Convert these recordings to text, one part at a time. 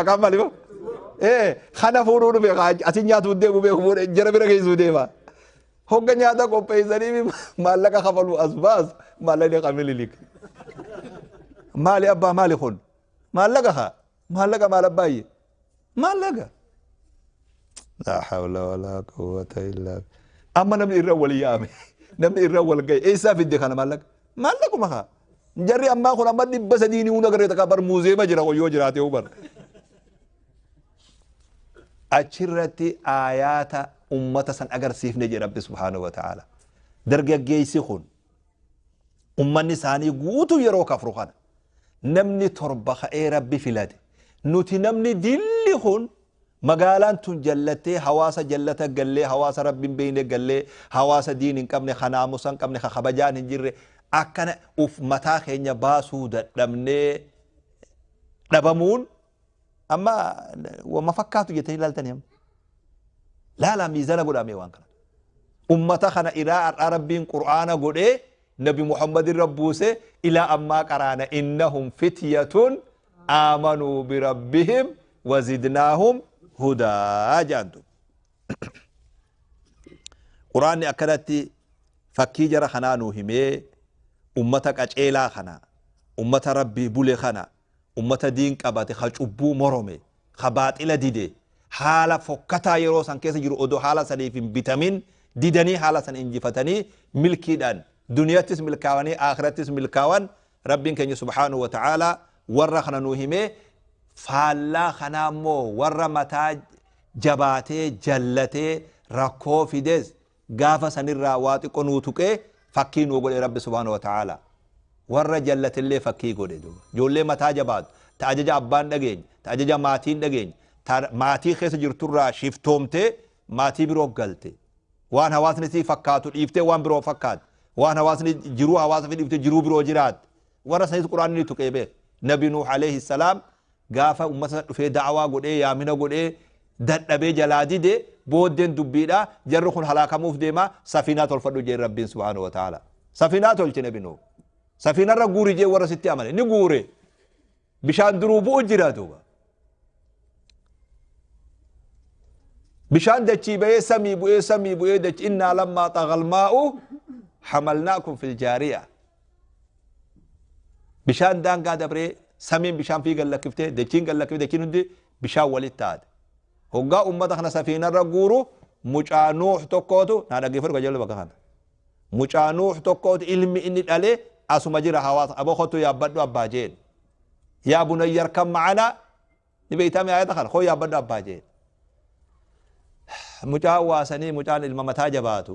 Maqaan maali moo? Ee kana fuudhuu dhufe asin nyaatuu deemu beeku fuudhee jara bira geessuu deema. Hogga nyaata qopheessanii maallaqa kafaluu as baasu maallaqni kan Minilik. Maali abbaa maali kun? Maallaqa haa? Maallaqa maal abbaayye? Maallaqa. Laa hawla walaa quwwata illaa Amma namni irra wal yaame. Namni irra wal gahe. Eessaa fidde kana maallaqa? Maallaquma haa. Jarri ammaa kun amma 300 ni hunda garee takka bar muuzeema jira kun yoo jiraate bar. Achirratti aayaata ummata san agarsiifne jedhe Rabbi subhaanahu wa ta'ala. Dargaggeessi kun ummanni isaanii guutuu yeroo kafru kana namni torba ka'ee Rabbi filate. Nuti namni dilli kun Magaalaan tun jallattee hawaasa jallata gallee hawaasa Rabbi hin beeyne gallee hawaasa diin hin qabne ka naamusa hin qabne ka kabajaan hin jirre akkana uf mataa keenya baasuu dadhabnee dhabamuun amma wama fakkaatu jettanii laaltanii amma laalaa miizana godhaa mee waan kana ummata kana ilaa har'aa Rabbiin qur'aana godhee nabi Muhammad irra buuse ilaa ammaa qaraana innahum fityatun aamanuu birabbihim wazidnaahum hudaa jedhan duuba. Quraanni akkanatti fakkii jara kanaa nuu himee ummata qaceelaa kana ummata rabbii bule kana ummata diin qabate ka cubbuu morome ka baaxila dide haala fokkataa yeroo san keessa jiru odoo haala saniif hin bitamin didanii haala san injifatanii milkiidhaan duniyattis milkaawanii aakirattis milkaawan Rabbiin keenya subhaanahu wa ta'aalaa warra kana nuu himee faallaa kanaa immoo warra mataa jabaatee jallatee rakkoo fides gaafa sanirraa waa xiqqo nuu tuqee fakkii nuu godhe Rabbi subhaanahu wa ta'aalaa. Warra jallatellee fakkii godhe duuba. Ijoollee mataa jabaatu ta ajaja abbaan dhageenye ta ajaja maatiin dhageenye ta maatii keessa jirturraa shiftoomtee maatii biroo galte. Waan hawaasni sii fakkaatu dhiiftee waan biroo fakkaatte. Waan hawaasni jiruu hawaasa fi dhiiftee jiruu biroo jiraatte. Warra sanis Qur'aanni ni tuqee beek. Nabi Nuuh alayhi salaam gaafa ummata sana dhufee da'awaa godhee yaamina godhee dadhabee jalaa dide booddeen dubbiidha jarri kun halaakamuuf deema safiinaa tolfadhu jeen Rabbiin subhaanahu wa ta'ala. Safiinaa tolche Nabi Nuuh. Safiinarra guuri jeen warra sitti amane ni guure. Bishaan duruu bu'u jira duuba. Bishaan dachii bahee samii bu'ee samii bu'ee dachi innaa lammaa xagal maa'u hamalnaakum fil jaariya. Bishaan daangaa dabree samiin bishaan fi gallakkiftee dachiin gallakkiftee dachiin hundi bishaan walitti taate. Hoggaa ummata kana safiinarra guuru mucaa Nuuh tokkootu naa dhaggeeffadhu qajeellu bakka kana. Mucaa Nuuh tokkootu ilmi inni dhale asuma jira hawaasa aboo kottu yaabbadhu abbaa jeen. Yaa bunayya arkam ma'anaa ni beeytaa mi aayata kana koo yaabbadhu abbaa jeen. Mucaan waasanii mucaan ilma mataa jabaatu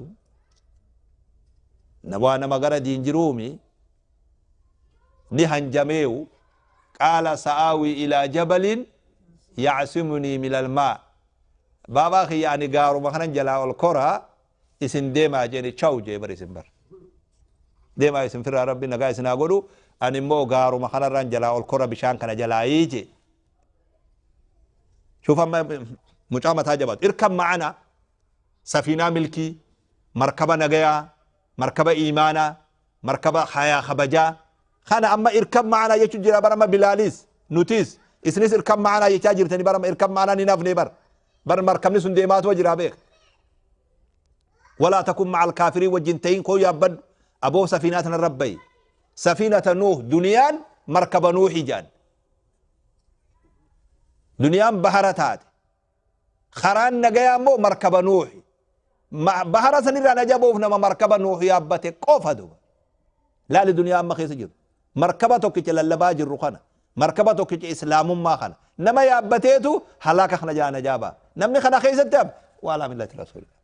waa nama gara diin jiruumi ni hanjameewu qaala sa'aawii ilaa jabalin yacsimunii minal maa baabaa kiyya ani gaaruma kanan jalaa ol koraa isin deemaa jeeni chaw jee bar isin bar deemaa isin firraa rabbi nagaa isin haa godhu ani immoo gaaruma kanarraan jalaa ol kora bishaan kana jalaayii jee shuuf amma mucaa mataa jabaatu irkan ma'ana safiinaa milkii markaba nagayaa markaba iimaanaa markaba hayaa kabajaa kana amma irkan ma'anaa jechuun jira bar amma bilaalis nutis isinis irkan ma'anaa jechaa jirtani bar amma irkan ma'anaa ni nafne bar bar markabni sun deemaatuma jira beek walaa takun ma'al kaafirii wajjin ta'in koo yaabbadhu aboo safiinaa tana rabbayi safiinata nuuh duniyaan markaba nuuhi jaan duniyaan bahara taate Karaan nagayaa immoo markaba Nuuhi. Bahara sanirraa najaa ba'uuf nama markaba Nuuh yaabbate qofa duuba. Laali duniyaa amma keessa jiru. Markaba tokkicha lallabaa jirru kana. Markaba tokkicha islaamummaa kana. Nama yaabbateetu halaaka kana jalaa najaa ba'a. Namni kana keessatti hafe waalaa millati rasuulillah.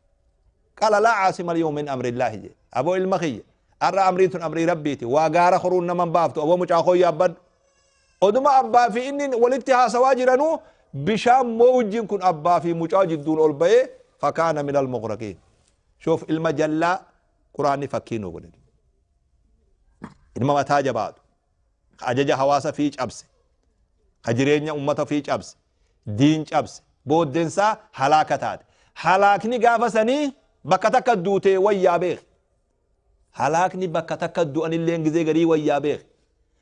Qala laa caasima al-yawma min amrillaahi jedhe. Aboo ilma kiyya. Har'a amriin tun amrii rabbiiti. Waa gaara koruun nama hin baaftu. Aboo mucaa koo yaabbadhu. Oduma abbaa fi inni walitti haasawaa jiranuu bishaan mowjiin kun abbaa fi mucaa jidduun ol ba'ee fakaana minal mughraqiin. Shuuf ilma jallaa quraanni fakkii nuu godhe. Ilma mataa jabaatu. Ka ajaja hawaasa fi cabse. Ka jireenya ummata fi cabse. Diin cabse. Booddeensaa halaaka taate. Halaakni gaafa sanii bakka takka duutee wayyaa beeki. Halaakni bakka takka du'anilleen gizee garii wayyaa beeki.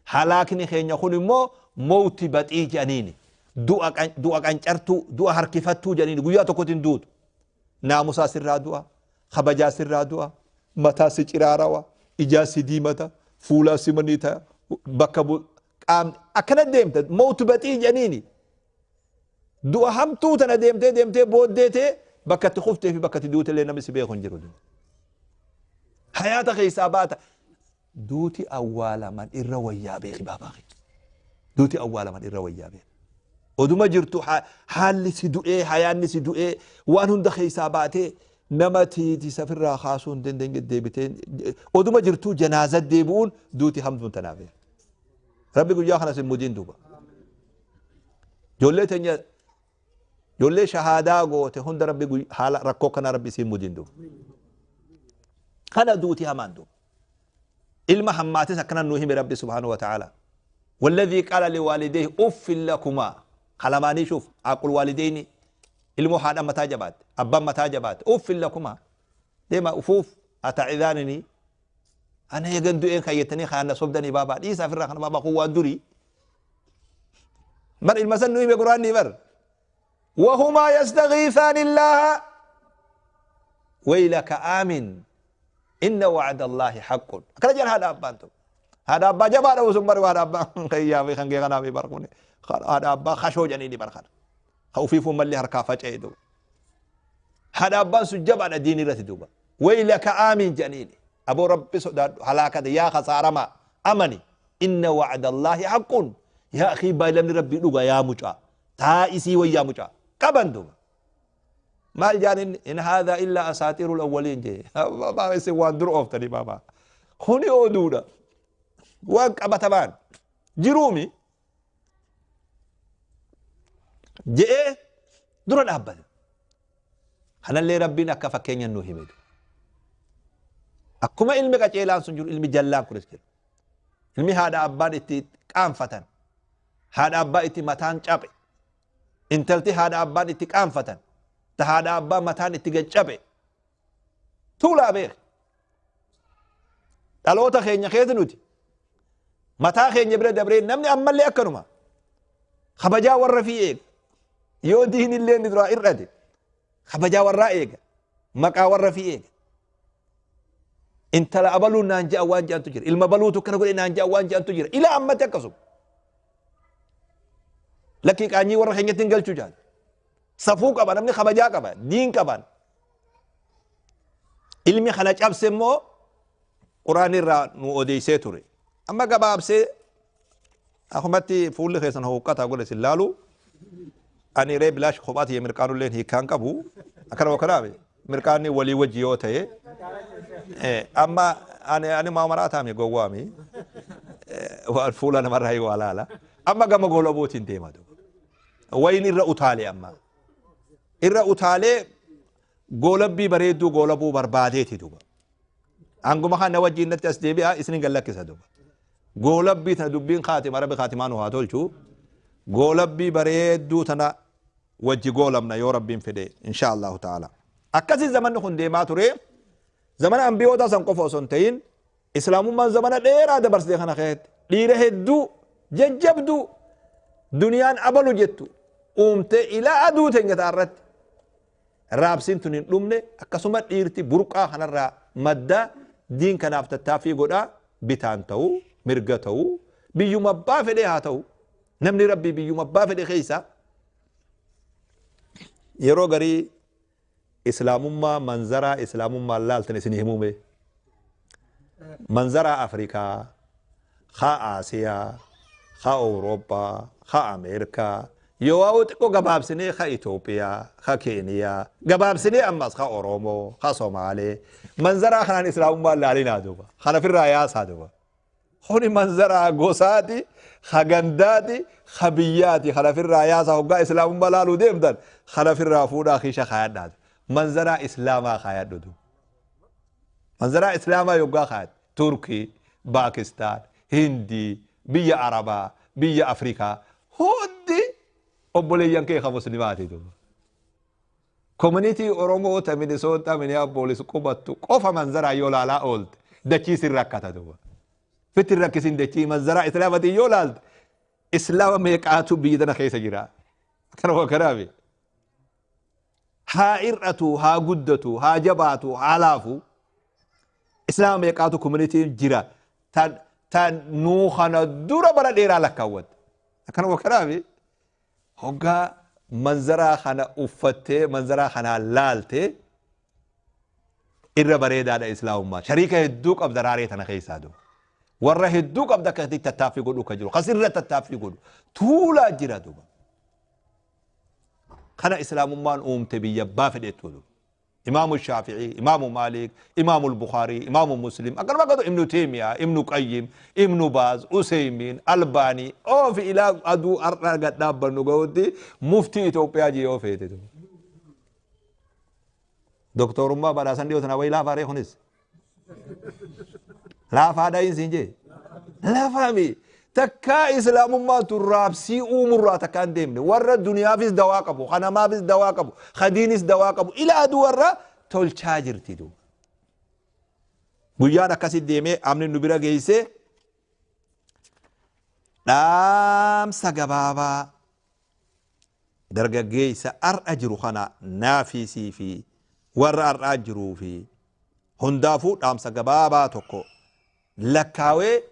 Halaakni keenya kun immoo mowti baxii jedhaniini. Du'a qancartuu, du'a harkifattuu jedhaniin guyyaa tokkotti hin duutu. Naamusaa sirraa du'a, kabajaa sirraa du'a, mataa si ciraarawa, ijaa si diimata, fuulaa si manii ta'a, bakka qaamni akkana deemta mawtu baxii jedhaniini. Du'a hamtuu tana deemtee deemtee booddee tee bakka itti kuftee fi bakka itti duute illee namni si beeku hin jiru. Hayaata keessaa baata. Duuti awwaalaman irra wayyaa beeki baabaa kee. Duuti awwaalaman irra wayyaa beeki. Oduma jirtu haalli si du'ee, hayaanni si du'ee, waan hunda keessaa baatee nama tiiti safirraa kaasuu hin dandeenye deebitee oduma jirtuu janaaza deebi'uun duuti hamtuun tanaaf. Rabbi guyyaa kana sin mudiin duuba. Ijoollee teenya, ijoollee shahaadaa goote hunda Rabbi haala rakkoo kana Rabbi isiin mudiin duuba. Kana duuti hamaan duuba. Ilma hammaatis akkana nuu hime Rabbi subhaanahu wa ta'ala. Walladhii qaala liwaalidayhi uffin lakumaa. Kalamaanii shuuf aqul waalidayni ilmoo haadha mataa jabaatte, abbaan mataa jabaatte, uffin lakumaa. Deema ufuuf ata'idaanini ana eegan du'een kayyettanii kaanna sobdanii baabaa dhiisaa ofirraa kana baabaa kun waan durii. Bar ilma san nu hime quraanni bar. Wahumaa yastagiithaani illaaha waylaka aamin inna wa'ada Allaahi haqqun. Akkana jedhan haadha abbaan tokko. Haadha abbaa jabaadha osoo bari haadha abbaa kayyaa fi kan kee kanaa fi bar kun haadha abbaa kashoo jedhanii bar kana. Ka ufiifuu malli harkaa faca'e duuba. Haadha abbaan sun jabaadha diinii irratti duuba. Waylaka aamin jedhaniini. Aboo Rabbi sodaadhu halaakate yaa kasaaramaa amani inna wa'ada Allaahi haqqun. Yaa akii baay'inni Rabbii dhuga yaa mucaa. Taa'isii wayyaa mucaa. Qaban duuba. Maal jaan inni in haadhaa illaa asaatiirul awwaliin jee. Baabaa isin waan dur ooftanii baabaa. Kuni oduudha. Waan qabatamaan jiruumi je'ee dura dhaabbate. Kanallee Rabbiin akka fakkeenya nu hime. Akkuma ilmi qaceelaan sun jiru ilmi jallaan kunis jira. Ilmi haadha abbaan itti qaanfatan, haadha abbaa itti mataan cabe, intalti haadha abbaan itti qaanfatan, ta haadha abbaa mataan itti gad cabe. Tuulaa beek. Dhaloota keenya keessa nuti mataa keenya bira dabree namni ammallee akkanuma kabajaa warra fi eega. Yoo diinillee inni duraa hir'ate kabajaa warraa eega. Maqaa warra fi eega. Intala abaluun naan je'a waan je'antu jira. Ilma baluutu akkana godhe naan je'a waan je'antu jira. Ilaa ammatti akkasuma. Lakkii qaanyii warra keenyatti hin galchuu jaal. Safuu qaba, namni kabajaa qaba, diin qaban. Ilmi kana cabse immoo Quraanni irraa nu odeessee ture. Amma gabaabsee akkumatti fuulli keessan huuqqataa godhe sin laalu. Ani ree bilaash kophaa tiyya mirqaanulleen hiikkaan qabu. Akkana wakkanaame mirqaanni walii wajji yoo ta'e. Amma ani maa maraataami gowwaami. Waan fuula namarraa waa laala. Amma gama goolabuutiin deema duuba. Wayin irra utaale amma. Irra utaalee goolabbii bareedduu goolabuu barbaadeeti duuba. Hanguma kana wajjin natti as deebi'a isinin gad lakkisa duuba. Goolabbii tana dubbiin kaatima Rabbi kaatimaa nu haa tolchu. Goolabbii bareedduu tana wajji goolamna yoo Rabbiin fedhe insha Allahu ta'ala. Akkasii zamanni kun deemaa ture. Zamana ambiyoota san qofa osoo hin ta'in Islaamummaan zamana dheeraa dabarsite kana keessatti dhiira hedduu jajjabduu duniyaan abalu jettu uumtee ilaa aduu teenya ta'a irratti raabsiin tun hin dhumne. Akkasuma dhiirti burqaa kanarraa madda diin kanaaf tattaaffii godhaa bitaan ta'u mirga ta'u biyyuma abbaa fedhee haa ta'u namni Rabbii biyyuma abbaa fedhe keessa yeroo garii Islaamummaa manzaraa Islaamummaan laaltan isin himuu mee? Manzaraa Afrikaa, haa Aasiyaa, haa Awurooppaa, haa Ameerikaa, yoo waa'uu xiqqoo gabaabsinee haa Itoophiyaa, haa Keeniyaa, gabaabsinee ammas haa Oromoo, haa Somaalee, manzaraa kanaan Islaamummaan laalinaa duuba. Kana ofirraa yaasaa duuba. Kuni manzaraa gosaati, ka gandaati, ka biyyaati. Kana ofirraa yaasaa. Hoggaa Islaamummaa laaluu deemtan kana ofirraa fuudhaa kiisha kaayadhaa. Manzaraa Islaamaa kaayadhu duuba. Manzaraa Islaamaa yoggaa kaayadhu. Turkii, Baakistaan, Hindii, biyya Arabaa, biyya Afrikaa hundi obboleeyyan kee ka Muslimaati duuba. Community Oromoo ta Minnesota Minneapolis qubattu qofa manzaraa yoo laalaa oolte dachii sin rakkata duuba. Fitti hin rakkisin dachii manzaraa Islaamatiin yoo laalte Islaama meeqaatu biyya tana keessa jira. Akkanuma kanaafi. Haa hir'atu, haa guddatu, haa jabaatu, haa laafu. Islaama meeqaatu communityn jira tan tan nuu kana dura bara dheeraa lakkaawwatte. Akkanuma kanaafi hoggaa manzaraa kana uffattee manzaraa kanaan laaltee irra bareedaadha islaamummaa. Shariika hedduu qabda raaree tana keessaa duuba. Warra hedduu qabda akka tattaaffii godhu ka jiru. Kasirra tattaaffii godhu. Tuulaa jira duuba. Kana islaamummaan uumte biyya abbaa fedheettu duuba. Imaamu Shaafi'ii, Imaamu Maalik, Imaamu Bukhaarii, Imaamu Muslim, akkanuma akkatu Ibnu Teemiyaa, Ibnu Qayyim, Ibnu Baaz, Useymiin, Albaanii, oofi ilaa aduu har'a gad dhaabbannu gahutti muftii Itoophiyaa jee yoo feete duuba. Doktorummaa badhaasan dhiyoo tana wayi laafaa ree kunis. Laafaa dhayin siin jee. Laafaa mi. Takkaa islaamummaa tun raabsii uumurraa takkaa hin deemne. Warra duniyaafis dawaa qabu, ka namaafis dawaa qabu, ka diinis dawaa qabu. Ilaa aduu warra tolchaa jirti duuba. Guyyaan akkasi deemee amni nu bira geessee dhaamsa gabaabaa Dargaggeessa ar'a jiru kana naafii sii fi warra ar'aa jiruu fi hundaafuu dhaamsa gabaabaa tokko lakkaawee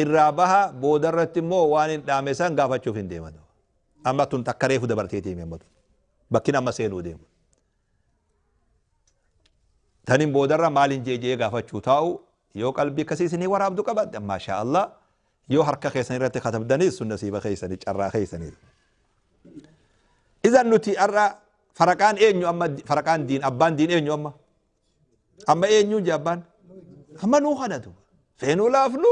irraa baha, boodarratti immoo waan hin dhaame san gaafachuuf hin deema. Amma tun takka reefu dabartee deemi amma tun. Bakkin amma seenuu deemu. Tanin boodarra maalin jee jee gaafachuu taa'u yoo qalbii akkasii isinii waraabdu qabaadde maashaa Allah, yoo harka keessan irratti katabdanis sun nasiiba keessanii, carraa keessanii. Idan nuti har'a faraqaan eenyu amma? Faraqaan diin, abbaan diin eenyu amma? Amma eenyu jee abbaan? Amma nuu kanatu. Feenuu laafnu,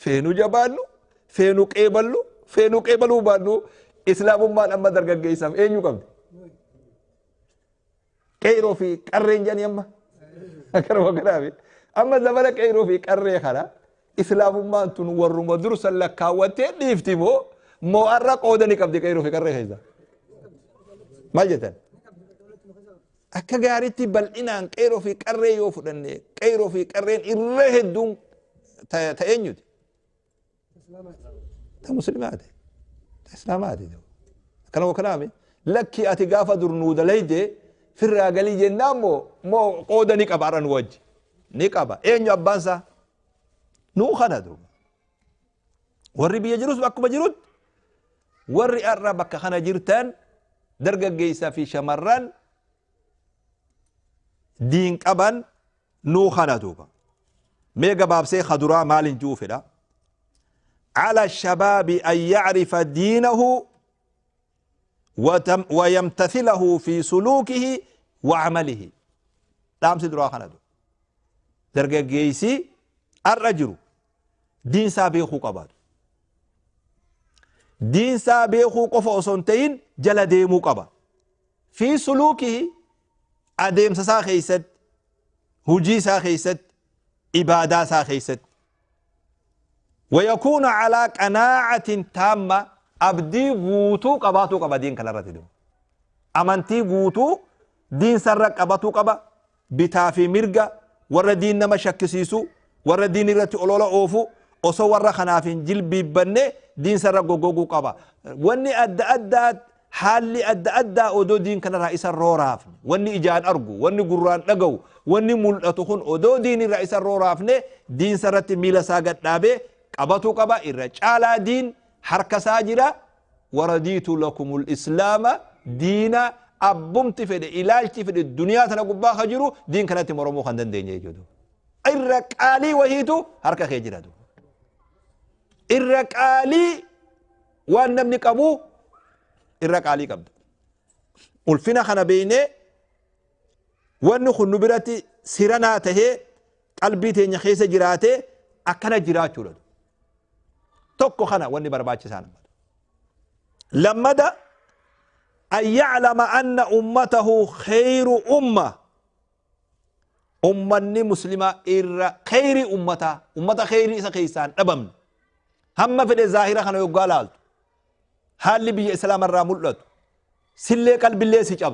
feenuu jabaannu, feenuu qeeballu, feenuu qeebaluu baannu, islaamummaan amma dargaggeessaaf eenyu qabdi? Qeyroo fi qarreen jedhanii amma. Akkanuma kanaafi. Amma zamana qeyroo fi qarree kana islaamummaan tun warruma dursan lakkaawwattee dhiifti moo moo har'a qooda ni qabdi qeyroo fi qarree keessa? Maal jettan? Akka gaariitti bal'inaan qeyroo fi qarree yoo fudhanne, qeyroo fi qarreen irra hedduun ta eenyuti? Ta muslimaati. Ta islaamaati. Akkana kanaami. Lakki, ati gaafa dur nuu dalayde firraa galii jennaan moo qooda ni qaba har'a nu wajji? Ni qaba. Eenyu abbaan isaa? Nuu kana duuba. Warri biyya jirus akkuma jirutti, warri har'a bakka kana jirtan, dargaggeessaa fi shamarran diin qaban nuu kana duuba. Mee gabaabsee kaduraa maalin ji'uu fedha? على الشباب أن يعرف دينه ويمتثله في سلوكه وعمله. Dhaamsi duraa kana duuba. Dargaggeessi har'a jiru diinsaa beekuu qabaatu. Diinsaa beekuu qofa osoo hin ta'in jala deemuu qaba. في سلوكه, adeemsa isaa keessatti, hujii isaa keessatti, ibaadaa isaa keessatti. ويكون على قناعة تامة, abdii guutuu qabaatuu qaba diin kanarratti duuba. Amantii guutuu diin sarra qabatuu qaba. Bitaa fi mirga warra diin nama shakkisiisu, warra diin irratti olola oofu, osoo warra kanaaf hin jilbiibbanne diin sarra goggoguu qaba. Wanni adda addaa, haalli adda addaa odoo diin kanarraa isa rooraafne, wanni ijaan argu, wanni gurraan dhaga'u, wanni mul'atu kun odoo diin irraa isa rooraafne, diin sarratti miila isaa gadhaabee qabatuu qaba. Irra caalaa diin harka isaa jira. ورضيت لكم الإسلام دينا. Abbumti fedhe, ilaalchi fedhe duniyaa tana gubbaa ka jiru, diin kanatti moromuu kan dandeenye jechuudha. Irra qaalii wahiitu harka kee jira. Irra qaalii waan namni qabu irra qaalii qabda. Ulfina kana beeynee, wanni kun nu biratti siranaa tahee qalbii teenya keessa jiraatee akkana jiraachuudha. Tokko kana wanni barbaachisaan. Lammada, أن يعلم أن أمته خير أمة. Ummanni muslima irra kheyri ummata, ummata kheyri isa keeysaan dhabamne. Hamma fedhe zaahira kana yoggaa laaltu, haalli biyya islaama irraa mul'atu sillee qalbillee si cabsu.